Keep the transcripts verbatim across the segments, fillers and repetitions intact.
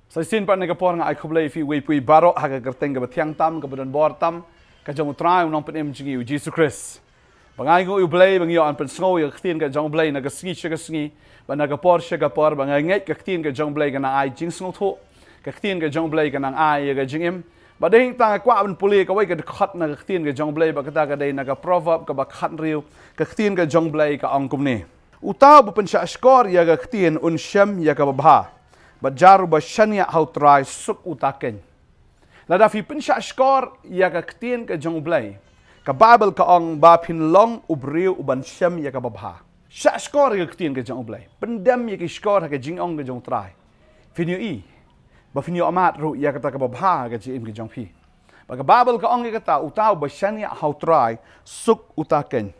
Sa shisien pat na ka por nga ai khublei ïa phi uwei pa uwei baroh ha ka kyrteng kaba thiang tam, kaba don bor tam, ka jong U Trai U Nongpynim jong ngi U Jisu Khrist. Ba nga ai nguh ïa U Blei ba ngi ïoh ban pynsngew ïa ka ktien ka jong U Blei na ka sngi sha ka sngi, bad na ka por sha ka por, ba nga ngeit ka ktien ka jong U Blei ka nang ai jingsngewthuh, ka ktien ka jong U Blei ka nang ai ïa ka jingim. Bad dei hangta nga kwah ban pule kawei ka dkhot na ka ktien ka jong U Blei, bad kata ka dei na ka Proverb kaba khathynriew, ka ktien ka jong U Blei ka ong kumne: Uta uba pynshahshkor ïa ka ktien un shem ïa kaba bha, bad jar uba shaniah ha U Trai suk uta keiñ. Lada phi pynshahshkor ïa ka ktien ka jong U Blei, ka Baibl ka ong ba phin long u briew uban shem ïa kaba bha. Shahshkor ïa ka ktien ka jong U Blei, pyndem ïa ki shkor ha ka jingong ka jong U Trai. Phin ïohi, ba phin ïoh mad ruh ïa kata kaba bha ha ka jingim ka jong phi. Ba ka Baibl ka ong ïa kata, uta uba shaniah ha U Trai suk uta keiñ.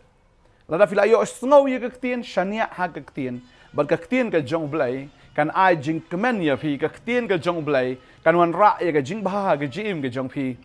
Lada phi la ïohsngew ïa ka ktien, shaniah ha ka ktien, bad ka ktien ka jong U Blei kan ai jingkmen ïa phi, ka ktien ka jong U Blei kan wanrah ïa ka jingbha ha ka jingim ka jong phi.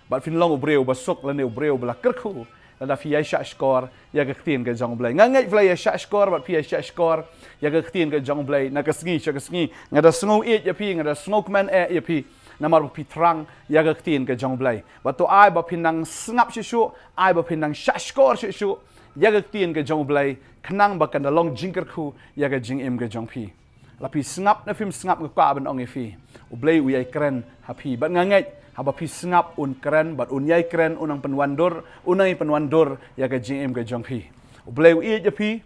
Bad phin long u briew uba suk lane u briew uba la kyrkhu lada phi ïai shahshkor ïa ka ktien ka jong U Blei. Nga ngeit phi la ïai shahshkor bad phi ïai shahshkor ïa ka ktien ka jong U Blei na ka sngi sha ka sngi. Nga da sngew ïeit ïa phi, nga da sngewkmen eh ïa phi, namar ba phi thrang ïa ka ktien ka jong U Blei. Bad to ai ba phin nang sngap shuh shuh, ai ba phin nang shahshkor shuh shuh ïa ka ktien ka jong U Blei, khnang ba kan da long jingkyrkhu ïa ka jingim ka jong phi. La phi sngap ne phim sngap, nga kwah ban ong ïa phi, U Blei u ïai kren ha phi. Bad nga ngeit haba phi sngap, un kren, bad un ïai kren, un nang pynwandur, un nang ïai pynwandur ïa ka jingim ka jong phi. U Blei u ïeit ïa phi,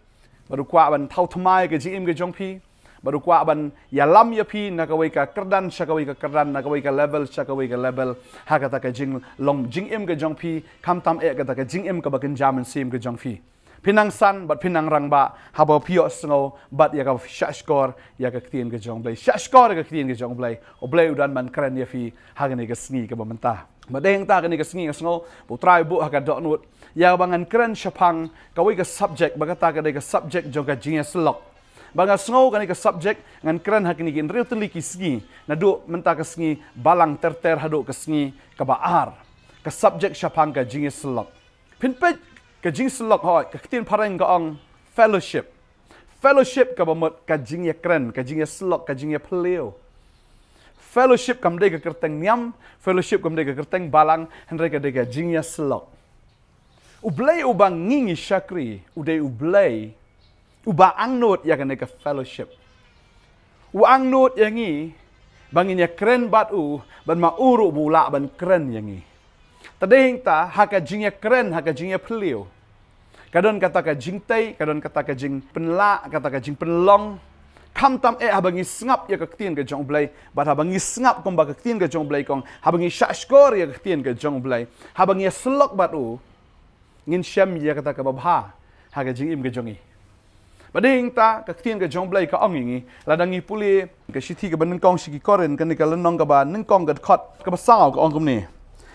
bad u kwah ban thaw thymmai ïa ka jingim ka jong phi, bad u kwah ban ïalam ïa phi na kawei ka kyrdan sha kawei ka kyrdan, na kawei ka level sha kawei ka level, ha kata ka jinglong jingim ka jong phi, khamtam eh kata ka jingim kaba kynja mynsiem ka jong phi. Phin nang san bad phin nang rangbah haba phi ïohsngew bad ïa ka shahshkor ïa ka ktien ka jong U Blei. Shahshkor ïa ka ktien ka jong U Blei. U Blei u don ban kren ïa phi ha kane ka sngi kaba mynta. Bad dei hangta kane ka sngi nga sngew ba U Trai u buh ha ka dohnud ïa ba ngan kren shaphang kawei ka subject, ba kata ka dei ka subject jong ka jingïasyllok. Ba nga sngew kane ka subject ngan kren ha kine ki hynriew tylli ki sngi, naduh mynta ka sngi Balang ter ter haduh ka sngi kaba ar. Ka subject shaphang ka jingïasyllok. Phin peit ka jingsyllok, hooid, ka ktien phareng ka ong fellowship. Fellowship kaba mut ka jingïakren, ka jingïasyllok, ka jingïaphylliew. Fellowship kam dei ka kyrteng niam, fellowship kam dei ka kyrteng balang, hynrei ka dei ka jingïasyllok. U Blei uba ngi ngi shakri, u dei U Blei uba angnud ïa kane ka fellowship. U angnud ïa ngi ba ngin ïakren bad u, bad ma u ruh ba u lah ban kren ïa ngi. Te dei hangta ha ka jingïakren, ha ka jingïaphylliew, ka don kata ka jingtei, ka don kata ka jingpynlah, kata ka jingpynlong. Khamtam eh haba ngi sngap ïa ka ktien ka jong U Blei, bad haba ngi sngap kumba ka ktien ka jong U Blei ka ong, haba ngi shahshkor ïa ka ktien ka jong U Blei, haba ngi ïasyllok bad u, ngin shem ïa kata kaba bha ha ka jingim ka jong ngi. Bad dei hangta ka ktien ka jong U Blei ka ong ïa ngi, lada ngi pule ka shithi kaba nyngkong sha ki Korinth, kane ka lynnong kaba nyngkong, ka dkhot kaba saw, ka ong kumne: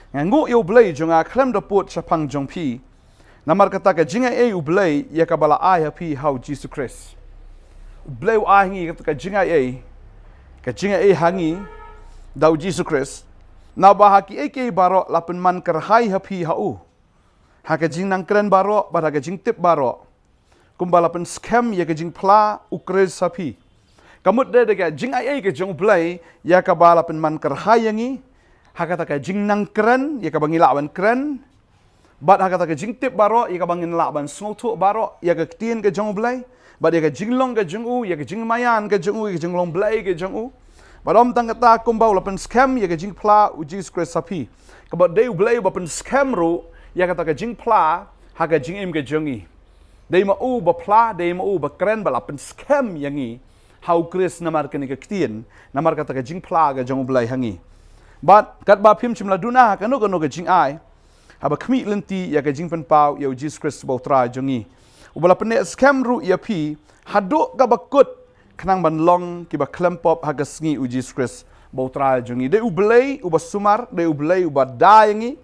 Nga nguh ïa U Blei jong nga khlem da pud shaphang jong phi, namar kata ka jingaiei U Blei ïa kaba la ai ha phi ha U Jisu Khrist. U Blei u ai ha ngi kata ka jingaiei, ka jingaiei ha ngi da U Jisu Khrist, naba ha kiei kiei baroh la pynman kyrhai ha phi ha u, ha ka jingnang kren baroh bad ha ka jingtip baroh, kumba la pynskhem ïa ka jingphla U Khrist ha phi. Ka mut dei da ka jingaiei ka jong U Blei ïa kaba la pynman kyrhai ïa ngi, ha kata ka jingnang kren ïa kaba ngi lah ban kren, bad ha kata ka jingtip baroh ïa kaba ngin lah ban sngewthuh baroh ïa ka ktien ka jong U Blei, bad ïa ka jinglong ka jong u, ïa ka jingmaïan ka jong u, ïa ka jinglong Blei ka jong u. Bad ym tang kata, kumba u la pynskhem ïa ka jingphla U Jisu Khrist ha phi, kaba dei U Blei uba pynskhem ruh ïa kata ka jingphla ha ka jingim ka jong ngi. Dei ma u ba phla, dei ma u ba kren, ba la pynskhem ïa ngi ha U Khrist namar kane ka ktien, namar kata ka jingphla ka jong U Blei ha ngi. Bad katba phim shym la duna ha kano kano ka jingai, haba khmih lynti ïa ka jingpynpaw ïa U Jisu Khrist uba U Trai jong ngi, uba la pyneh skhem ruh ïa phi haduh kaba kut, khnang ban long kiba khlem pop ha ka sngi U Jisu Khrist uba U Trai jong ngi. Dei U Blei uba sumar, dei U Blei uba da ïa ngi,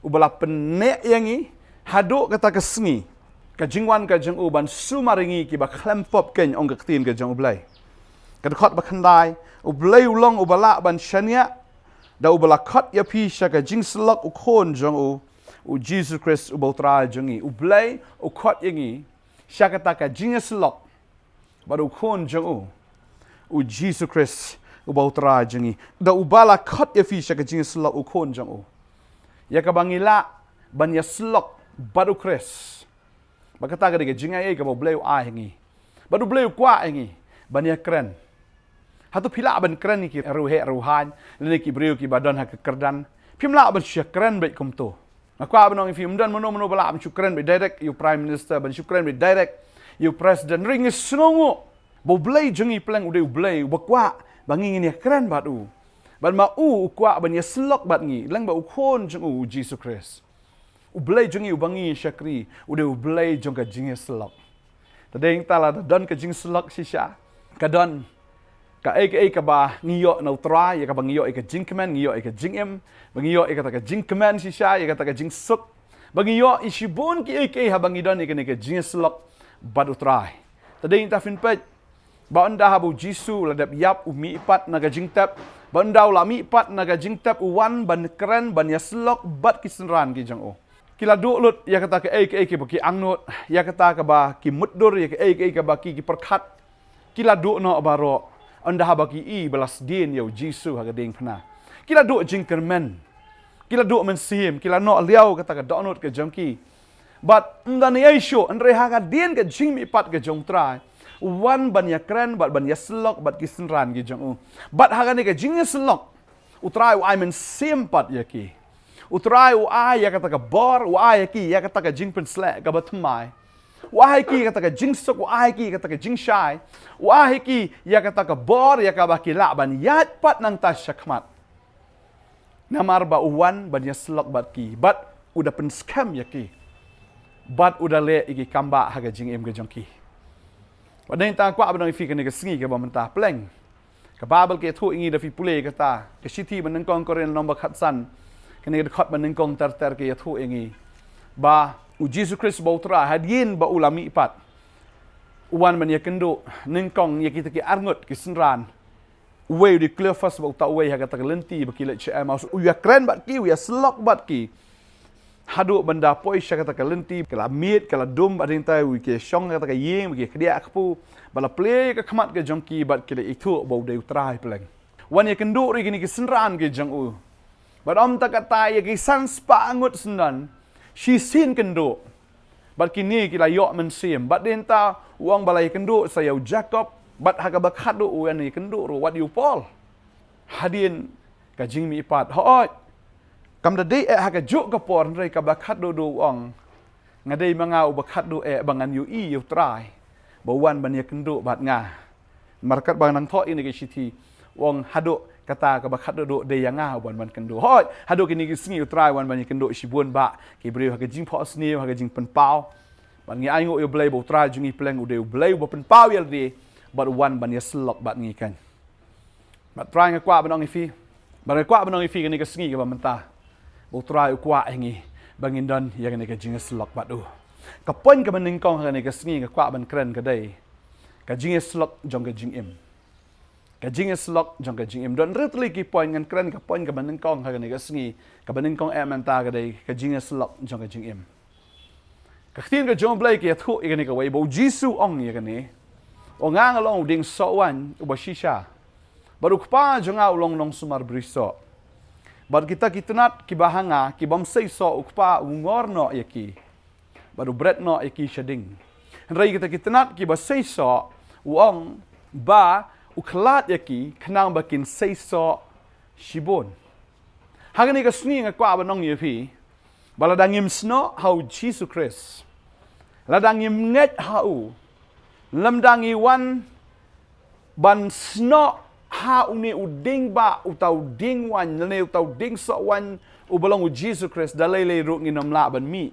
uba la pyneh ïa ngi haduh kata ka sngi, ka jingwan ka jong u ban sumar ïa ngi kiba khlem pop keiñ, ong ka ktien ka jong U Blei. Ka dkhot ba khyndai: U Blei u long uba lah ban shaniah, da uba la khot ïa phi sha ka jingsyllok U Khun jong u, U Jisu Khrist uba U Trai jong ngi. U Blei u khot ïa ngi sha kata ka jingïasyllok bad U Khun jong u, U Jisu Khrist Uba u Trai jong ngi, da uba la khot ïa phi sha ka jingïasyllok u khun jong u, ïa kaba ngi lah ban ïasyllok bad u Khrist. Ba kata ka dei ka jingaiei kaba U Blei u ai ha ngi. Bad U Blei u kwah ïa ngi ban ïakren. Hato phi lah ban kren ïa ki riewheh riewhaiñ, lane ki briew kiba don ha ka kyrdan? Phim lah ban shu ïakren beit kumto. Nga kwah ban ong ïa phi, ym don mano mano ba lah ban shu kren beit direct ïa u Prime Minister, ban shu kren beit direct ïa u President. Hynrei ngi sngewnguh ba U Blei jong ngi pleng u dei U Blei uba kwah ba ngi ngin ïakren bad u. Bad ma u u kwah ban ïasyllok bad ngi lyngba u khun jong u, u Jisu Khrist. U Blei jong ngi uba ngi shakri u dei U Blei jong ka jingïasyllok. Te dei nangta lada don ka jingsyllok shisha, ka don kaei kaei kaba ngi ïoh na U Trai, ïa kaba ngi ïoh ïa ka jingkmen, ngi ïoh ïa ka jingim, ba ngi ïoh ïa kata ka jingkmen shisha, ïa kata ka jingsuk, ba ngi ïoh ïa shibun kiei kiei haba ngi don ïa kane ka jingïasyllok bad U Trai. Te dei nangta phin peit ba ynda haba u Jisu u la dep ïap, u mihpat na ka jingtep. Ba ynda u la mihpat na ka jingtep, u wan ban kren, ban ïasyllok bad ki synran ki jong u. Ki la duh lut ïa kata kaei kaei kaba ki angnud, ïa kata kaba ki mutdur, ïa kaei kaei kaba ki, ki pyrkhat. Ki la duh noh baroh ynda haba ki i ba la sdien ïa u Jisu ha ka diengphna. Ki la duh jingkyrmen. Ki la duh mynsiem, ki la noh liaw kata ka dohnud ka jong ki. Bad ym don ei ei shuh, hynrei ha ka dien ka jingmihpat ka jong U Trai, u wan ban ïakren bad ban ïasyllok bad ki synran ki jong u. Bad ha kane ka jingïasyllok, U Trai u ai mynsiem pat ïa ki. U Trai u ai ïa kata ka bor, u ai ïa ki ïa kata ka jingpynsleh kaba thymmai. U ai ïa ki ïa kata ka jingsuk, u ai ïa ki ïa kata ka jingshai. U ai ïa ki ïa kata ka bor, ïa kaba ki lah ban ïaid pat nangta shakhmat. Namar ba u wan ban ïasyllok bad ki, bad u da pynskhem ïa ki, bad u da leh ïa ki kam bah ha ka jingim ka jong ki. Bad nangta kwah ban ong ïa phi kane ka sngi kaba mynta, pleng ka Baibl ka ïathuh ïa ngi, da phi pule kata ka shithi ba nyngkong Korinth lynnong ba khatsan, kane ka dkhot ba nyngkong ter ter, ka ïathuh ïa ngi ba u Jisu Khrist ba U Trai, hadien ba u la mihpat, u wan ban ïakynduh nyngkong ïa kita ki arngut ki synran. Uwei u dei Kleopas bad uta uwei ha kata ka lynti ba ki leit sha Emmaus. U ïakren bad ki, u ïasyllok bad ki. Haduh ban da poi sha kata ka lynti, ka la miet, ka la dum, bad hadien tai u ki shong ha kata ka ïing ba ki khdiah kpu. Bad la plie ka khmat ka jong ki bad ki la ithuh ba u dei U Trai pleng. Wan ïakynduh ruh ïa kine ki synran ki jong u. Bad ym tang kata, ïa ki san spah ngut syndon, shisien kynduh. Bad kine ki la ïoh mynsiem. Bad hadien ta u ong ba la ïakynduh sa ïa u Jakob, bad ha kaba khadduh u wan ïakynduh ruh wat ïa u Paul. Hadien ka jingmihpat. Hooid, kam da dei eh ha kajuh ka por, hynrei kaba khadduh duh u ong, nga dei ma nga uba khadduh eh ba ngan ïohi ïa U Trai ba u wan ban ïakynduh bad nga. Namar katba nang thoh ïa kane ka shithi, u ong haduh kata kaba khadduh duh dei ïa nga u wan ban kynduh. Hooid, haduh kine ki sngi U Trai u wan ban ïakynduh shibun bah ki briew ha ka jingphohsniew, ha ka jingpynpaw. Bad ngi ainguh ïa U Blei ba U Trai jong ngi pleng u dei U Blei uba pynpaw ïa lade, bad u wan ban ïasyllok bad ngi keiñ. Bad Trai, nga kwah ban ong ïa phi, bad nga kwah ban ong ïa phi kane ka sngi kaba mynta, ba U Trai u kwah ïa ngi ba ngin don ïa kane ka jingïasyllok bad u. Ka point kaba nyngkong ha kane ka sngi nga kwah ban kren ka dei ka jingïasyllok jong ka jingim. Ka jingïasyllok jong ka jingim. Don hynriew tylli ki point, ngan kren ka point kaba nyngkong ha kane ka sngi. Kaba nyngkong eh mynta ka dei ka jingïasyllok jong ka jingim. Ka ktien ka jong U Blei ka ïathuh ïa kane kawei, ba u Jisu u ong ïa kane, u ong, nga long u dieng soh waiñ uba shisha, bad u Kpa jong nga u long nongsumar brisoh. Bad kita ki tnat kiba ha nga, kibym sei soh, u Kpa u ngor noh ïa ki bad u bret noh ïa ki sha ding. Hynrei kita ki tnat kiba sei soh, u ong ba u khlad ïa ki khnang ba kin sei soh shibun. Ha kane ka sngi nga kwah ban ong ïa phi ba lada ngim snoh ha u Jisu Khrist, lada ngim ngeit ha u, lymda ngi wan ban snoh ha une u dieng bah, uta u dieng waiñ, lane uta u dieng soh waiñ uba long u Jisu Khrist, da lei lei ruh ngin ym lah ban mih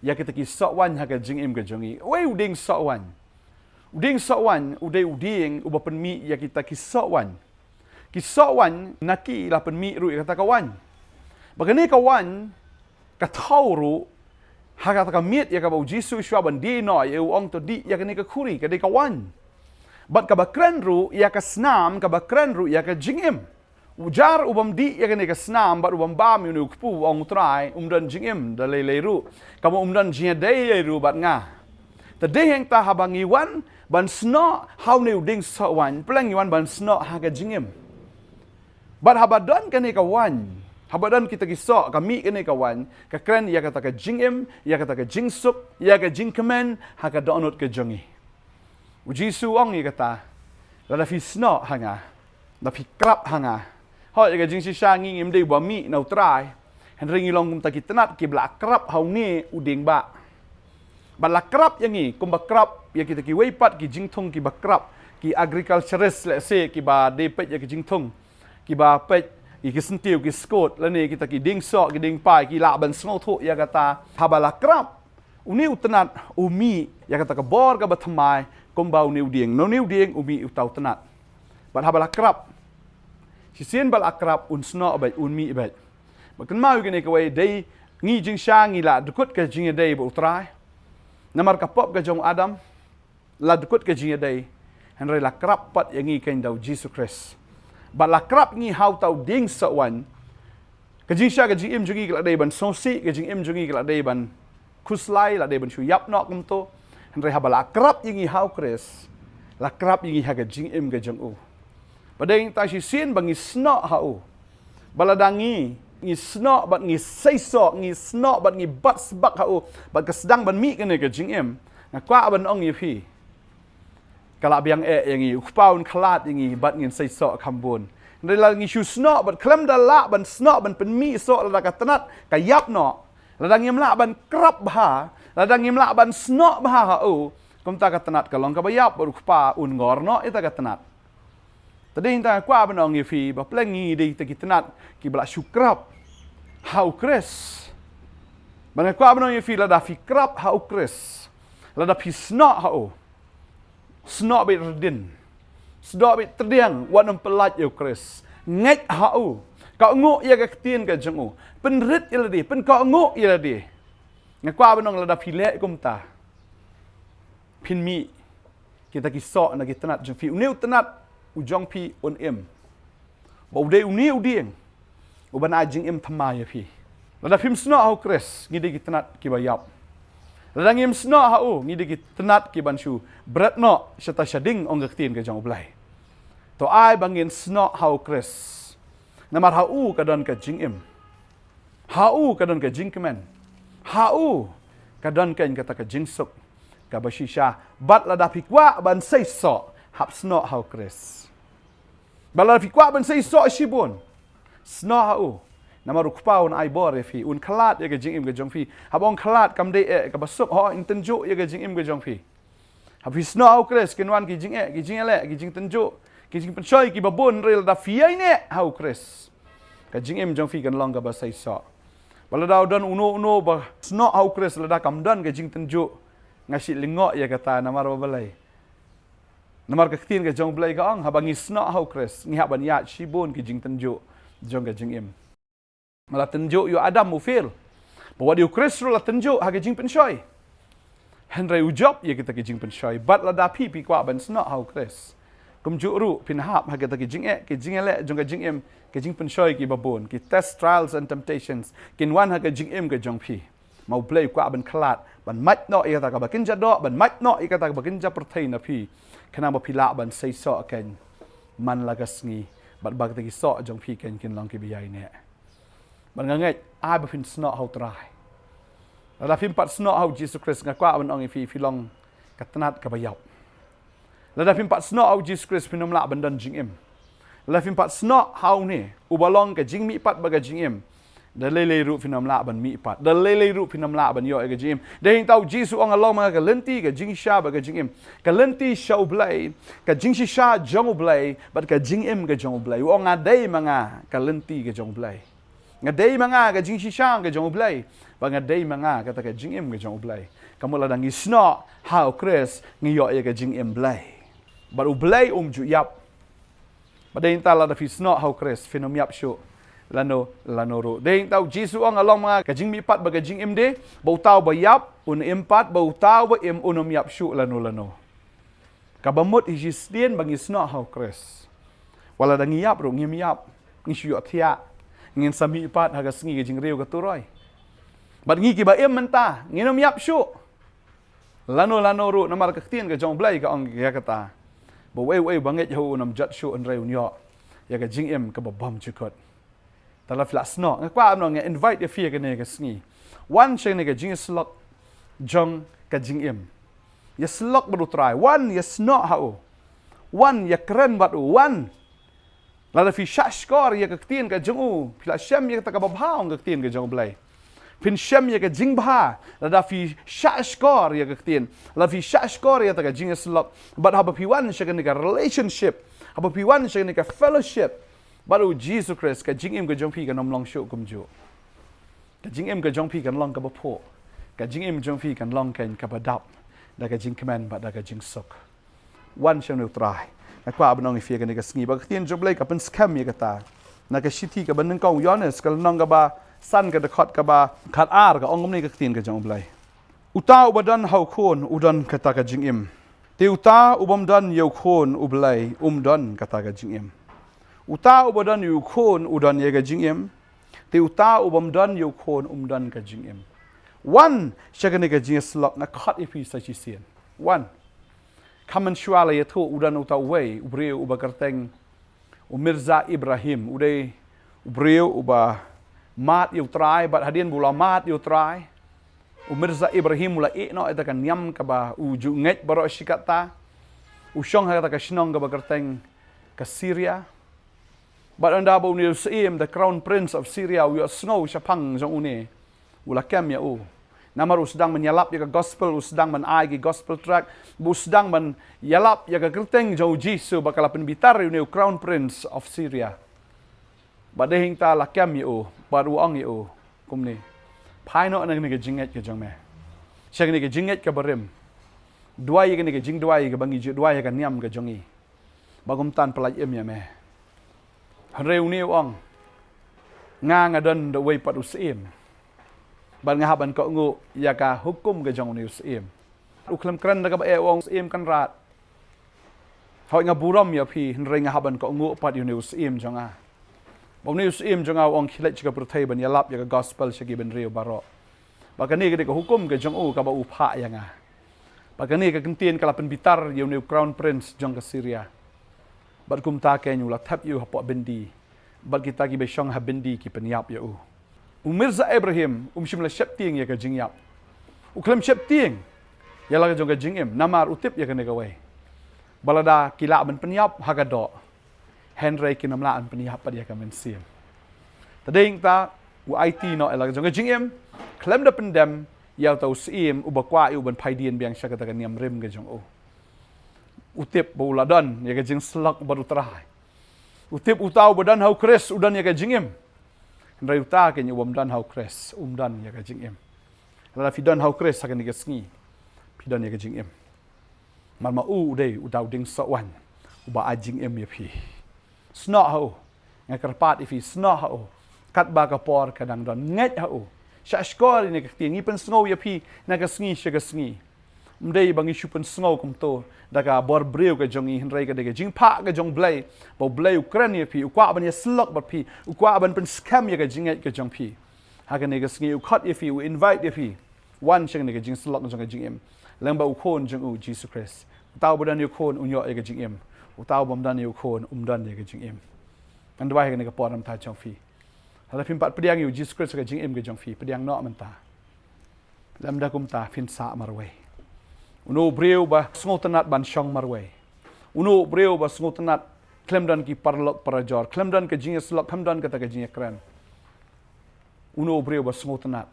ïa kita ki soh waiñ ha ka jingim ka jong ngi. Uei u dieng soh waiñ? U dieng soh waiñ u dei u dieng uba pynmih ïa kita ki soh waiñ. Ki soh waiñ na ki la pynmih ruh ïa kata ka waiñ. Ba kane ka waiñ ka thaw ruh ha kata ka miet ïa kaba u Jisu shuwa ban die noh ïa u ong, to dih ïa kane ka khuri, ka dei ka waiñ. Bad kaba kren ruh ïa ka snam, kaba kren ruh ïa ka jingim. U jar u bym dih ïa kane ka snam bad u bym bam ïa une u kpu, u ong u Trai, um don jingim da lei lei ruh, kaba um don jingïadei ei ruh bad nga. Te dei hangta haba ngi wan ban snoh ha une u dieng soh waiñ, pleng ngi wan ban snoh ha ka jingim. Bad haba don kane ka waiñ, haba don kita ki soh, ka mih kane ka waiñ, ka kren ïa kata ka jingim, ïa kata ka jingsuk, ïa ka jingkmen ha ka dohnud ka jong ngi. U Jisu u ong ïa kata, lada phi snoh ha nga, lada phi krap ha nga. Hooid, ïa ka jingshisha ngi ngim dei ba mih na U Trai, hynrei ngi long kumta ki tnat kiba la krap ha une u dieng bah. Bad la krap ïa ngi kumba krap ïa kita kiwei pat ki jingthung kiba krap, ki agriculturist, let's say, kiba dei peit ïa ki jingthung, kiba peit ïa ki syntiew, ki skud, lane kita ki dieng soh, ki dieng pai, ki lah ban sngewthuh ïa kata. Haba la krap, une u tnat u mih ïa kata ka bor kaba thymmai kumba une u dieng. Na une u dieng u mih uta u tnat. Bad haba la krap, shisien ba la krap, un snoh beit, un mih beit. Bad kynmaw ïa kane kawei, dei ngi jingshisha ngi la dkut ka jingïadei bad U Trai. Namar ka pop ka jong u Adam, la dkut ka jingïadei, hynrei la krap pat ïa ngi keiñ da U Jisu Khrist. Bad la krap ïa ngi ha uta u dieng soh waiñ. Ka jingshisha ka jingim jong ngi ka la dei ban sngewsih, ka jingim jong ngi ka la dei ban khuslai, la dei ban shu ïap noh kumto. Hynrei haba la krap ïa ngi ha U Khrist, la krap ïa ngi ha ka jingim ka jong u. Bad dei tang shisien ba ngi snoh ha u. Bad lada ngi, ngi snoh bad ngi seisoh, ngi snoh bad ngi bat sbak ha u, bad ka sdang ban mih kane ka jingim, nga kwah ban ong ïa phi, ka la biang eh ïa ngi, U Kpa un khlad ïa ngi bad ngin seisoh kham bun. Hynrei lada ngi shu snoh bad khlem da lah ban snoh ban pynmih soh, lada ka tnat ka ïap noh, lada ngim lah ban krap bha, lada ngim lah ban snoh bha ha u, kumta ka tnat ka long kaba ïap bad U Kpa un ngor noh ïa kata ka tnat. Te dei tang nga kwah ban ong ïa phi ba pleng ngi dei kita ki tnat kiba la shu krap ha U Khrist. Bad nga kwah ban ong ïa phi, lada phi krap ha U Khrist, lada phi snoh ha u, snoh beit rdin, snoh beit tdiang, wat nym pyllait ïa U Khrist. Ngeit ha u, kohnguh ïa ka ktien ka jong u, pynrit ïa lade, pynkohnguh ïa lade. Nga kwah ban ong lada phi leh kumta, phin mih kita ki soh na ki tnat jong phi. Une u tnat u jong phi un im. Ba u dei une u dieng uban ai jingim thymmai ïa phi. Lada phim snoh ha U Khrist, ngi dei ki tnat kiba ïap. Lada ngim snoh ha u, ngi dei ki tnat kiban shu bret noh shata shading, ong ka ktien ka jong U Blei. To ai ba ngin snoh ha U Khrist. Namar ha u ka don ka jingim. Ha u ka don ka jingkmen. Ha u ka don keiñ kata ka jingsuk kaba shisha. Bad lada phi kwah ban seisoh, hap snoh ha U Khrist. Bad lada phi kwah ban seisoh shibun, snoh ha u. Namar U Kpa un ai bor ïa phi, un khlad ïa ka jingim ka jong phi. Haba ong khlad, kam dei eh kaba suk, hooid, yn tynjuh ïa ka jingim ka jong phi. Haba phi snoh ha U Khrist, kin wan ki jingeh, ki jingïaleh, ki jingtynjuh, ki jingpynshoi kiba bun, hynrei lada phi ïaineh ha U Khrist, ka jingim jong phi kan long kaba seisoh. Bad lada u don uno uno ba snoh ha U Khrist, lada kam don ka jingtynjuh, nga shu lyngngoh ïa kata, namar ba balei? Namar ka ktien ka jong U Blei ka ong, haba ngi snoh ha U Khrist, ngi hap ban ïaid shibun ki jingtynjuh jong ka jingim. Ba la tynjuh ïa u Adam, u fail. Ba wat ïa U Khrist ruh la tynjuh ha ka jingpynshoi. Hynrei u jop ïa kita ki jingpynshoi. Bad lada phi, phi kwah ban snoh ha U Khrist, kumjuh ruh phin hap ha kita ki jingeh, ki jingïaleh jong ka jingim, ki jingpynshoi kiba bun, ki test, trials and temptations, kin wan ha ka jingim ka jong phi. Ma U Blei u kwah ban khlad, ban mait noh ïa kata kaba kynja doh, ban mait noh ïa kata kaba kynja pyrthei na phi. Khnang ba phi lah ban seisoh keiñ man la ka sngi, bad ba kita ki soh jong phi keiñ kin long kiba ïaineh. Bad nga ngeit, ai ba phin snoh ha U Trai. Lada phim pat snoh ha U Jisu Khrist, nga kwah ban ong ïa phi, phi long ka tnat kaba ïap. Lada phim pat snoh ha U Jisu Khrist, phin ym lah ban don jingim. Lada phim pat snoh ha une uba long ka jingmihpat bad ka jingim, da lei lei ruh phin ym lah ban mihpat, da lei lei ruh phin ym lah ban ïoh ïa ka jingim. Dei hangta U Jisu u ong, nga long ma nga ka lynti, ka jingshisha bad ka jingim. Ka lynti sha U Blei, ka jingshisha jong U Blei, bad ka jingim ka jong U Blei. U ong, nga dei ma nga ka lynti ka jong U Blei. Nga dei ma nga ka jingshisha ka jong U Blei, bad nga dei ma nga kata ka jingim ka jong U Blei. Ka mut lada ngi snoh ha U Khrist, ngi ïoh ïa ka jingim Blei. Bad U Blei um ju ïap. Bad dei hangta lada phi snoh ha U Khrist, phin ym ïap shuh lano lano ruh. Dei hangta U Jisu u ong, nga long ma nga ka jingmihpat bad ka jingim de, ba uta uba ïap un im pat, ba uta uba im un ym ïap shuh lano lano. Kaba mut hi shisien ba ngi snoh ha U Khrist, wat lada ngi ïap ruh, ngim ïap, ngi shu ïohthiah, ngin sa mihpat ha ka sngi ka jingriew ka turoi. Bad ngi kiba im mynta, ngin ym ïap shuh lano lano ruh, namar ka ktien ka jong U Blei ka ong ïa kata, ba uei uei ba ngeit ha u un ym jot shuh, hynrei un ïoh ïa ka jingim kaba bymjukut. Te lada phi la snoh, nga kwah ban ong, nga invite ïa phi ïa kane ka sngi. Wan sha kane ka jingïasyllok jong ka jingim. Ïasyllok bad U Trai, wan ïasnoh ha u. Wan ïakren bad u, wan. Lada phi shahshkor ïa ka ktien ka jong u, phi la shem ïa kata kaba bha ong ka ktien ka jong U Blei. Phin shem ïa ka jingbha lada phi shahshkor ïa ka ktien, lada phi shahshkor ïa kata ka jingïasyllok. Bad haba phi wan sha kane ka relationship, haba phi wan sha kane ka fellowship bad U Jisu Khrist, ka jingim ka jong phi kan ym long shuh kumjuh. Ka jingim ka jong phi kan long kaba phuh. Ka jingim jong phi kan long keiñ kaba dap da ka jingkmen bad da ka jingsuk. Wan sha une U Trai. Nga kwah ban ong ïa phi ïa kane ka sngi ba ka ktien jong U Blei ka pynskhem ïa kata. Na ka shithi kaba nyngkong u Ïoannis, ka lynnong kaba san, ka dkhot kaba khatar, ka ong kumne ka ktien ka jong U Blei: Uta uba don ha u Khun u don kata ka jingim. Te uta u bym don ïa u Khun U Blei um don kata ka jingim. Uta uba don ïa u Khun u don ïa ka jingim. Te uta u bym don ïa u Khun um don ka jingim. Wan sha kane ka jingïasyllok, nga khot ïa phi sa shisien. Wan. Kham mynshuwa la ïathuh u don uta uwei u briew uba kyrteng u Mirza Ibrahim, u dei u briew uba mad ïa U Trai, bad hadien ba u la mad ïa U Trai, u Mirza Ibrahim u la ïeh noh ïa kata ka niam kaba u ju ngeit baroh shi katta. U shong ha kata ka shnong kaba kyrteng ka Syria. Bad ynda ba une u syiem, the Crown Prince of Syria, u ïohsngew shaphang jong une, u la kem ïa u. Namar u sdang ban ïalap ïa ka gospel, u sdang ban ai ki gospel tract, u sdang ban ïalap ïa ka kyrteng jong U Jisu ba ka la pynbitar ïa une u Crown Prince of Syria. Bad dei hangta la kem ïa u, bad u ong ïa u kumne: Phai noh na kane ka jingngeit ka jong me sha kane ka jingngeit kaba rim. Duwai ïa kane ka jingduwai kaba ngi ju duwai ha ka niam ka jong ngi, ba kumta yn pyllait im ïa me. Hynrei une u ong: Nga, nga don da uwei pat u syiem, bad nga hap ban kohnguh ïa ka hukum ka jong une u syiem. U khlem kren da kaba eh, u ong: Syiem Kynrad, hooid nga burom ïa phi, hynrei nga hap ban kohnguh pat ïa une u syiem jong nga. Ba une u syiem jong nga u ong: Khie leit sha ka pyrthei ban ïalap ïa ka gospel sha ki bynriew baroh. Ba kane ka dei ka hukum ka jong u kaba u phah ïa nga. Ba kane ka kyntien ka la pynbitar ïa une u Crown Prince jong ka Syria. Bad kumta keiñ u la thep ïa u hapoh byndi. Bad kita kiba shong ha byndi ki pynïap ïa u. U Mirza Ibrahim um shym la sheptieng ïa ka jingïap. U khlem sheptieng ïa la ka jong ka jingim, namar u tip ïa kane kawei: ba lada ki lah ban pynïap ha ka doh, hynrei kin ym lah ban pynïap pat ïa ka mynsiem. Te dei hangta u aiti noh ïa la ka jong ka jingim, khlem da pyndem ïa uta u syiem uba kwah ïa u ban phai dien biang sha kata ka niam rim ka jong u. U tip ba u la don ïa ka jingïasyllok bad U Trai. U tip uta uba don ha U Khrist u don ïa ka jingim. Hynrei uta keiñ u bym don ha U Khrist um don ïa ka jingim. Lada phi don ha U Khrist ha kane ka sngi, phi don ïa ka jingim. Namar ma u u dei uta u dieng soh waiñ uba ai jingim ïa phi. Snoh ha u. Nga kyrpad ïa phi, snoh ha u. Katba ka por ka dang don, ngeit ha u. Shahshkor ïa kane ka ktien, ngi pynsngew ïa phi na ka sngi sha ka sngi. Ym dei ba ngi shu pynsngew kumto da ka bor briew ka jong ngi, hynrei ka dei ka jingphah ka jong U Blei. Ba U Blei u kren ïa phi, u kwah ban ïasyllok bad phi, u kwah ban pynskhem ïa ka jingngeit ka jong phi. Ha kane ka sngi u khot ïa phi, u invite ïa phi. Wan sha kane ka jingïasyllok jong ka jingim lyngba U Khun jong u, U Jisu Khrist. Uta uba don ïa U Khun un ïoh ïa ka jingim. Uta uba ym don ïa U Khun um don ïa ka jingim. Ngan duwai ha kane ka por namar jong phi. Lada phim pat pdiang ïa U Jisu Khrist ha ka jingim ka jong phi, pdiang noh mynta. Lymda kumta phin sah marwei. Uno u briew ba sngewtynnad ban shong marwei? Uno u briew ba sngewtynnad khlem don ki paralok parajor, khlem don ka jingïasyllok, khlem don kata ka jingïakren? Uno u briew ba sngewtynnad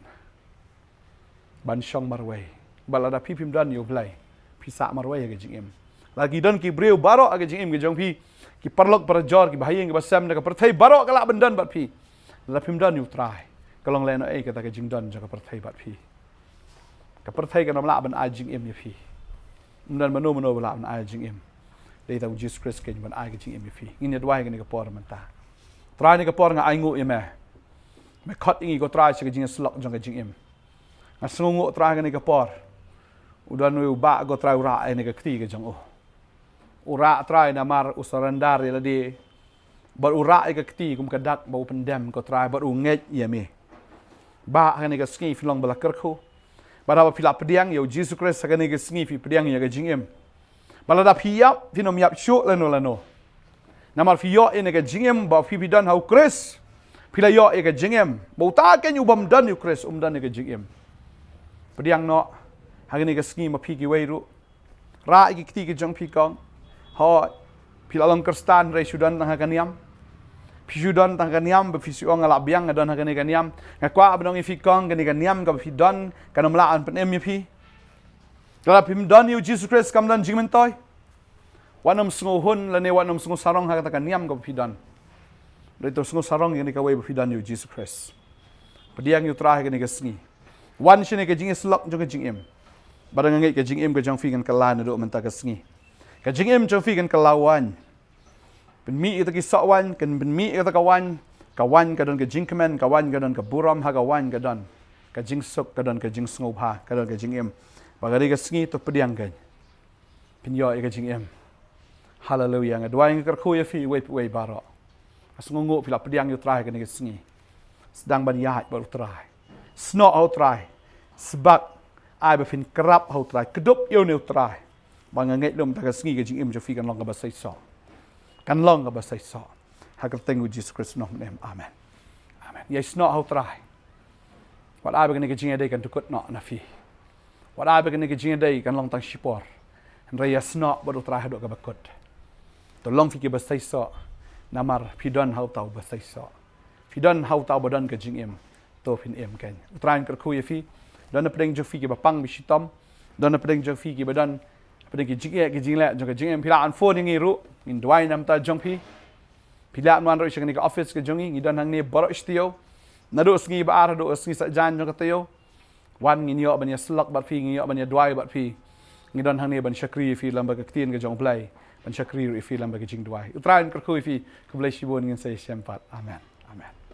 ban shong marwei? Ba lada phi phim don ïa U Blei, phi sah marwei ha ka jingim. Lada ki don ki briew baroh ha ka jingim ka jong phi, ki paralok parajor, ki bahaïing ki basem na ka pyrthei baroh ka lah ban don bad phi, lada phim don ïa U Trai, ka long lehnohei kata ka jingdon jong ka pyrthei bad phi. Ka pyrthei kan ym lah ban ai jingim ïa phi. Ym don mano mano ba lah ban ai jingim. Dei tang U Jisu Khrist keiñ ban ai ka jingim ïa phi. Ngin ïa duwai ha kane ka por mynta. Trai, ha kane ka por nga ainguh ïa me. Me khot ïa ngi ko Trai sha ka jingïasyllok jong ka jingim. Nga sngewnguh Trai ha kane ka por, u don uwei u bah ko Trai u rah ïa kane ka kti ka jong u. U rah Trai namar u surrender ïa lade. Bad u rah ïa ka kti kum ka dak ba u pyndem ko Trai, bad u ngeit ïa me. Bah, ha kane ka sngi phi long ba la kyrkhu. Bad haba phi la pdiang ïa U Jisu Khrist ha kane ka sngi, phi pdiang ïa ka jingim. Bad lada phi ïap, phin ym ïap shuh lano lano. Namar phi ïoh ïa ka jingim ba phi phi don ha u Khrist. Phi la ïoh ïa ka jingim. Ba uta ken u bym don ïa u Khrist um don ïa ka jingim. Pdiang noh ha kane ka sngi ma phi kiwei ruh. Rah ïa ki kti ki jong phi kong. Hooid. Phi la long Khristan hynrei shu don tang ha ka niam. Phi shu don tang ha ka niam ba phi shu ong nga la biang nga don ha kane ka niam. Nga kwah ban ong ïa phi kong kane ka niam kaba phi don kan ym lah ban pynim ïa phi. Lada phim don ïa u Jisu Khrist kam don jingmyntoi. Wat nym sngewhun lane wat nym sngewsarong ha kata ka niam kaba phi don. Dei to sngewsarong ïa kane kawei ba phi don ïa u Jisu Khrist. Pdiang ïa u Trai ha kane ka sngi. Wan shane ka jingïasyllok jong ka jingim. Bad nga ngeit ka jingim ka jong phi kan kylla naduh mynta ka sngi. Ka jingim jong phi kan kylla waiñ. Pynmih ïa kata ki soh waiñ, kan pynmih ïa kata ka waiñ. Ka waiñ ka don ka jingkmen, ka waiñ ka don ka burom, ha ka waiñ ka don ka jingsuk, ka don ka jingsngewbha, ka don ka jingim. Ba ka dei ka sngi to pdiang kein. Phin ïoh ïa ka jingim. Haleluya. Nga duwai nga kyrkhu ïa phi iwei pa iwei baroh. Nga sngewnguh phi la pdiang ïa u Trai ha kane ka sngi. Sdang ban ïaid bad u Trai. Snoh ha u Trai. Sbak ai ba phin krap ha u Trai. Kdup ïa une u Trai. Ba nga ngeit lum ta ka sngi ka jingim jong phi kan long kaba seisoh. Kan long kaba seisoh. Ha ka kyrteng u Jisu Khrist u nongpynim. Amen. Amen. Ïai snoh ha u Trai. Wat ai ba kane ka jingïadei kan dkut noh na phi. Wat ai ba kane ka jingïadei kan long tang shipor. Hynrei ïa snoh bad u Trai haduh kaba kut. To long phi kiba seisoh. Namar phi don ha uta uba seisoh. Phi don ha uta uba don ka jingim. To phin im kein. U Trai un kyrkhu ïa phi. Don na pdeng jong phi kiba pang ba shitom. Don na pdeng jong phi kiba don pdeng ki jingeh ki jingleh jong ka jingim. Phi lah ban phone ïa ngi ruh. Ngin duwai na bynta jong phi. Phi lah ban wan ruh sha kane ka office ka jong ngi, ngi don hangne baroh shi taïew. Naduh sngi ba ar haduh sngi saitjaiñ jong ka taïew. Wan ngin ïoh ban ïasyllok bad phi, ngin ïoh ban ïaduwai bad phi. Ngi don hangne ban shakri ïa phi lyngba ka ktien ka jong U Blei. Ban shakri ruh ïa phi lyngba ka jingduwai. U Trai un kyrkhu ïa phi, khublei shibun, ngin sa ïashem pat. Amen. Amen.